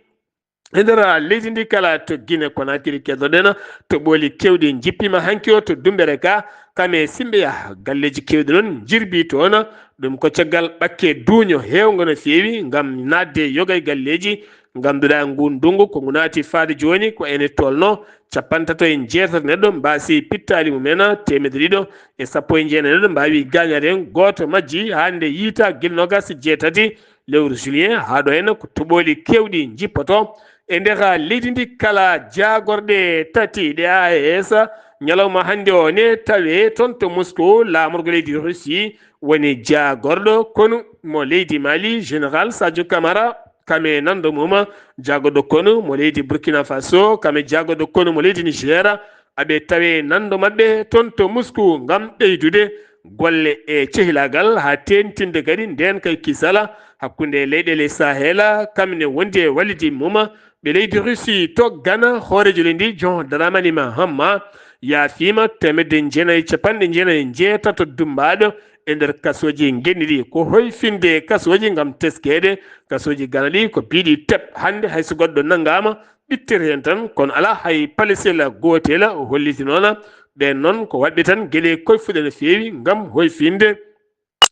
E nder leydi ndi kala to Guinée Conakry, keɗoɗen toɓooli keewɗi njippiima hanki o to Dumbere ka, kam e Simbeya, galleeji keewɗi noon njirbii toon. Ɗum ko caggal ɓakke duuño heewngo no feewi ngam naatde yoga e galleeji. Ngannduɗaa nguu ndunngu ko ngu naati faade jooni ko ene tolno cappantato e jeetati neɗɗo mbaasi pittaali mum en, teemedde ɗiɗo e sappo e jeenayi neɗɗo mbaawi gaañaade heen, gooto majji haa nde yiytaa gila noogaas e jeetati lewru juillet. Haa ɗo heen ko toɓooli keewɗi njippoto e nder leydi ndi kala. Jaagorɗe tati ɗe A E S ñalawma hannde o ne tawe toon to Moscou, laamorgo leydi Russie woni jaagorɗo konu mo leydi Mali, Général Sadio Camara, kam e nanndo mum, jaagorɗo konu mo leydi Burkina Faso, kam e jaagorɗo konu mo leydi Niger, aɓe tawe nanndo maɓɓe toon to Moscou ngam ɓeydude golle e cehilaagal, haa teeŋtinde kadi ndeen kay kisal hakkunde leyɗeele Sahel, kam ne wondi e wallidi mum. Ɓe leydi Russie to Ghana, hooreejo leydi ndi, John Dramani Mahama, yaafiima teemedde jeenayi e capanɗe jeenayi e jeetato dummbaaɗo e nder kasooji ngenndi ɗi. Ko hoyfinde kasooji ngam teskeede kasooji Ghana ɗi ko biiɗi tep. Hannde hay so goɗɗo nanngaama, ɓittere heen tan, kono alaa hay palesel gootel o holliti noon. Ɓeen noon ko waɗɓe tan geɗe koyfuɗe no feewi ngam hoyfinde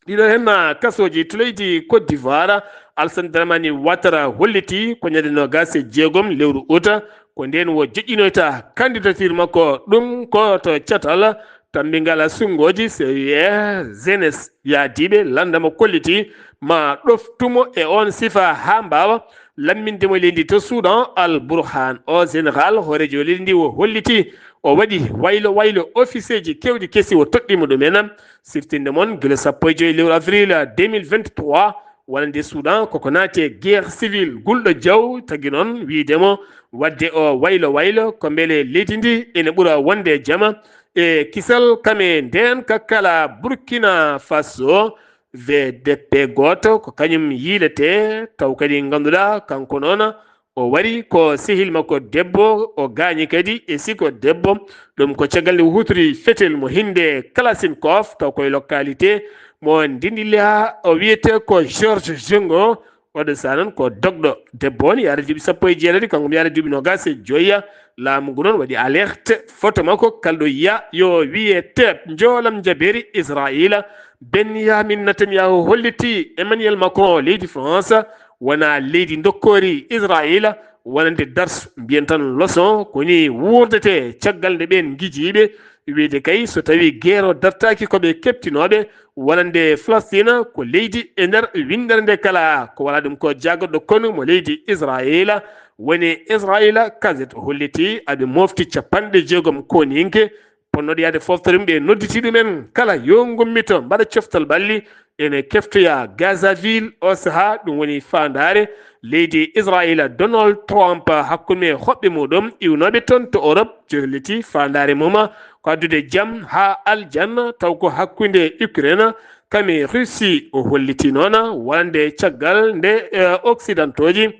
ɗiɗo heen kasooji. To leydi Côte d'Ivoire, Alassane Dramani Ouattara holliti ko ñande noogaas e jeegom lewru uta, ko ndeen o joƴƴinoyta candidature makko. Ɗum ko to catal tammbingal sunngooji C U R jeunesse. Yaadiiɓe lannda mo kolliti ma ɗoftu mo e oon sifa haa mbaawa lamminde mo leydi to Soudan. Al Burhan, o général hooreejo leydi ndi, o holliti o waɗi waylo waylo, officeeji keewɗi kesi o toɗɗii mo ɗum en. Siftinde mon, gila sappo e joyi lewru avril deux mille vingt-trois, wonande Soudan koko naati e guerre civile gulɗo jaw, tagi noon wiyde mo waɗde o waylo waylo ko mbele leydi ndi ene ɓura wonde e jama. E kisal kam e ndeen ka kala, Burkina Faso, V D P gooto ko kañum yiiletee, taw kadi ngannduɗaa kanko noon o wari ko sehil makko debbo, o gaañi kadi e siko debbo. Ɗum ko caggal nde o huutori fetel mo hinnde Kalachnikov, taw koye localité mo Ndindilha, o wiyetee ko Georges Jengo. Oɗo sahaa noon ko dogɗo. Debbo on yaara duuɓi sappo e jeetati, kanko mo yaara duuɓi noogaas e joyi. Laamu ngu noon waɗi alerte, photo makko kalɗo yiya, yo wiye tep. Njoolam njabeeri Israayiila, Benyamin Netanyahu holliti Emmanuel Macron leydi France wona leydi ndokkoori Israayiila wonande darsu, mbiyen tan leçon, ko ni wuurdetee caggal nde ɓeen ngijiiɓe wiyde kay so tawii geero dartaaki ko ɓe keptinooɓe wonande Falastina ko leydi e nder winndere nde kala. Ko wala ɗum ko jaagorɗo konu mo leydi Israayiila woni Israayiila Gazette holliti aɓe mofti capanɗe jeegom kooninke Ponnooɗo yahde fooftorde mum, ɓe nodditi ɗumen kala yo ngummito mbaɗa coftal ɓalli. Ene keftoya Gazaville o sahaa, ɗum woni faandaare leydi Israayiila. Donald Trump hakkunde e hoɓɓe muɗum iwnooɓe toon to Europe, jollitii faandaare mum ko addude jam haa aljanna, taw ko hakkunde Ukraine kam e Russie o hollitii noon, wonande caggal nde, eh, Occidentooji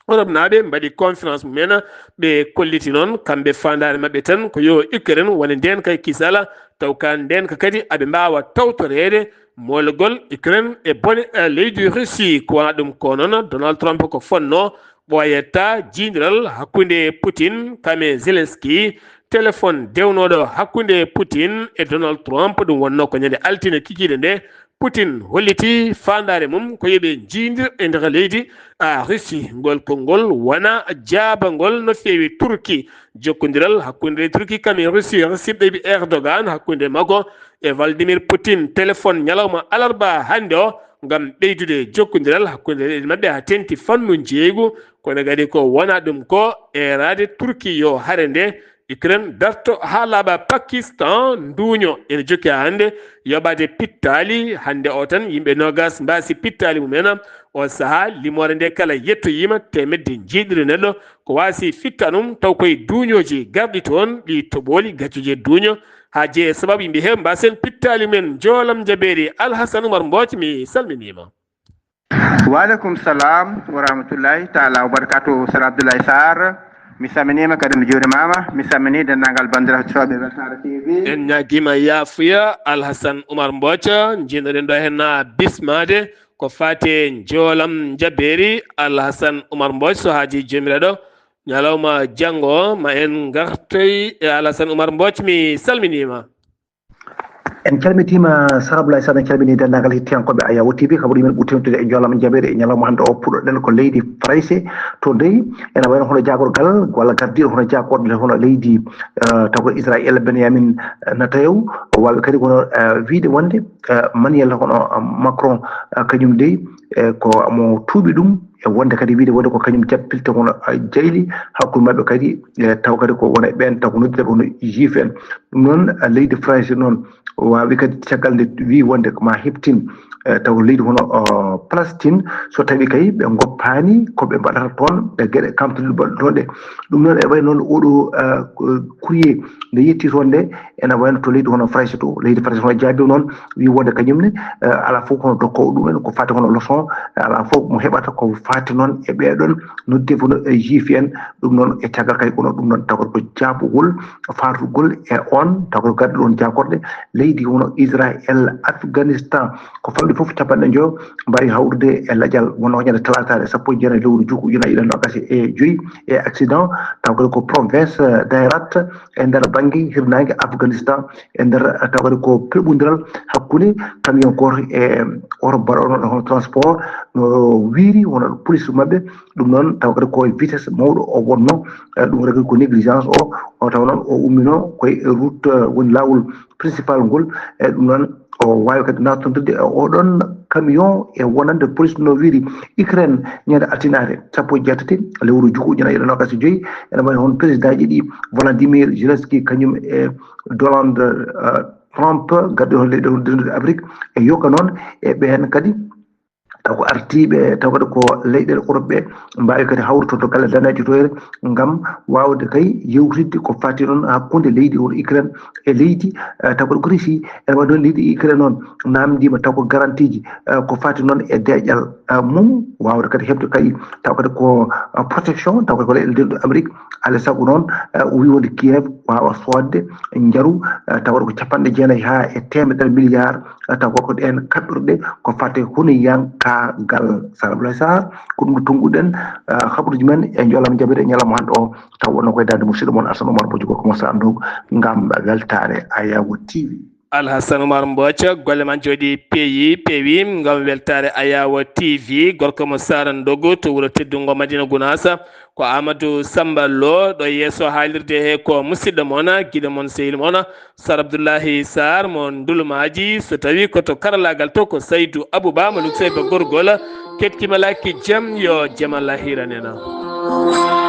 Europe naaɓe mbaɗi conférence mumen, ɓe kolliti noon kamɓe faandaare maɓɓe tan ko yo Ukraine wone ndeenka e kisal, taw ka ndeenka kadi aɓe mbaawa tawtoreede moolagol Ukraine e bone, eh, leydi Russie. Ko wonaa ɗum ko noon, Donald Trump ko fonnoo ɓooyata jiidiral hakkunde Putin kam e Zelensky. Téléphone dewnooɗo hakkunde Putin e Donald Trump, ɗum wonnoo ko ñande altine kikiiɗe nde, Putin hollitii faandaare mum ko yo ɓe njiidir e nder leydi, a, Russie. Ngol konngol wonaa jaabangol no feewi Turki. Jokkondiral hakkunde Turki kam e Russie, Recep Tayyip Erdogan, hakkunde makko e Vladimir Putin, téléphone ñalawma alarba hannde o, ngam ɓeydude jokkondiral hakkunde leyɗe maɓɓe haa teeŋti fannu njeeygu, kono kadi ko wonaa ɗum ko eeraade Turki yo hare nde Ukraine darto haa laaɓa. Pakistan nduuño ene jokki haa hannde yoɓaade pittaali. Hannde o tan yimɓe noogas mbaasi pittaali mumen. O sahaa limoore nde kala yettoyiima teemedde njeeɗiɗi neɗɗo ko waasi fittaanum, taw koye duuñooji garɗi toon, ɗi toɓooli gaccuuji e duuño haa jeyi e sababu yimɓe heew mbaasii pittaali mumen. Njoolam njabeeri, Alhasan Umar Mbooc, mi salminiima. Wa aleykum salam wa rahmatullahi taala wa barakatuh. Sara Abdoulaye Sarr, mi salminiima kadi mi juurimaama. Mi salminii denndaangal banndiraaɓe Weltaare T V. En ñaagiima yaafuya, Alhasan Umar Mbooc, njiinoɗen ɗo heen bismaade ko faati e njoolam njabeeri. Alhasan Umar Mbooc, so haajii joomiraaɗo, ñalawma janngo ma en ngartoy e Alhasan Umar Mbooc, mi salminiima. En calmitiima, Sara Abdoulaye Sarr, en calminii denndaangal hettiyankooɓe Ayawo T V, kaɓoto men ɓuri teeŋtude e njoolam njabeeri e ñalawma hannde o. Puɗɗoɗen ko leydi Farayse, to dey ene wayno hono jaagorgal walla gardiiɗo hono jaagorɗe hono leydi, eh, taw ko Israel, Benyamin, eh, Netanyahu, o waawi kadi kono, eh, wiyde wonde, eh, Manuel hono, eh, Macron, eh, kañum dey, eh, ko mo tuuɓi ɗum, e wonde kadi wiyde wonde ko kañum jaɓɓilte kono, eh, jayli hakkunde maɓɓe kadi, eh, taw kadi ko wona e ɓeen taw ko noddirta ɓe hono juif en. Ɗum noon, eh, leydi Farayse noon waawi kadi caggal nde wii wonde ko ma heɓtin, eh, taw leydi hono, oh, Palestine, so tawi kay ɓe ngoppaani ko ɓe mbaɗata toon, e geɗe kamtotooɗe toon ɗe. Ɗum noon e wayi noon oɗo, eh, ko-, courrier nde yetti toon nde, ene wayno to leydi hono Farayse to, leydi Farayse hono jaabi noon, wii wonde kañum ne, eh, alaa fof kono dokkoowo ɗum en ko faati hono leçon, eh, alaa fof mo heɓata ko faati noon e ɓeeɗon noddirtee fof no, eh, juif en. Ɗum noon e caggal kay kono ɗum noon taw ko jaabugol faatugol e on taw ko garɗo ɗon jaagorɗe leydi hono Israel, Afghanistan, ko famɗi fof capanɗe njoyo mbaawi hawrude e lajal wonno ko ñande talaataare sappo e jeenayi lewru juku ujunaaji ɗiɗi e noogaas e joyi e accident, taw kadi ko province, eh, Dairat, e nder bannge hirnaange Afghanistan, e nder, eh, taw kadi ko peɓondiral hakkunde camion gooto e oto baɗooɗo hono transport no wiiri, hono police maɓɓe. Ɗum noon taw kadi ko vitesse mawɗo o wonno, eh, ɗum kadi ko négligence o, o taw noon o ummino koye route, eh, woni laawol principal ngol, e ɗum noon o waawi kadi naattondirde e oɗon camion e wonande police no wiiri Ukraine ñande altinaare sappo e jeetati lewru juku ujunaaji ɗiɗi e noogaas e joyi. Ene wayi hono président ji ɗi, Volodymyr Zelensky kañum e Donald, eh, Trump, gardiiɗo leyɗe Afrique, e yokka noon e ɓeen kadi taw ko artiiɓe, taw kadi ko leyɗeele Europe ɓe mbaawi kadi hawrude to galle daneejo to here ngam waawde kay yewtidde ko faati noon hakkunde leydi hono Ukraine e leydi, eh, taw kadi ko Russie. Ene waɗi noon leydi Ukraine noon naamndiima taw ko garantieji, eh, ko faati noon e deeƴal, eh, mum, waawde kadi heɓde kadi taw kadi ko, eh, protection, taw kadi ko leyɗeele denɗo Amérique. Alaa e sago noon, eh, o wii wonde Kiev waawa soodde njaru, eh, taw kadi ko capanɗe jeenayi haa e teemedere milliard, eh, taw ko ɗeen kaɓɓirɗe ko fate huniyaankaagal. Sara Abdoulaye Sarr, ko ɗum ɗo tonnguɗen, eh, habaruuji men e njoolam njabeeri e ñalawma hannde o, taw wonno koye darnde musidɗo mon Alhassane Oumar Bodio, gorko mo Sarr Ndogo, ngam weltaare Ayawo T V. Alhassane Oumar Mbooc, golle ma njooɗi peewi, peewi, ngam weltaare Ayawo T V, gorko mo Sarr Ndogo to wuro teddungo Madina Gunaas. Ko Amadou Samba Lo ɗo yeeso haalirde he, ko musidɗo mon, giɗo mon, sehil mon, Sar Abdoulahi Sarr mo Ndulmaaji. So tawi ko to karallaagal to, ko Saydou Abouba mo Lukseyba Gorgol. Kettima lakki jam, yo jam Allah hiran en.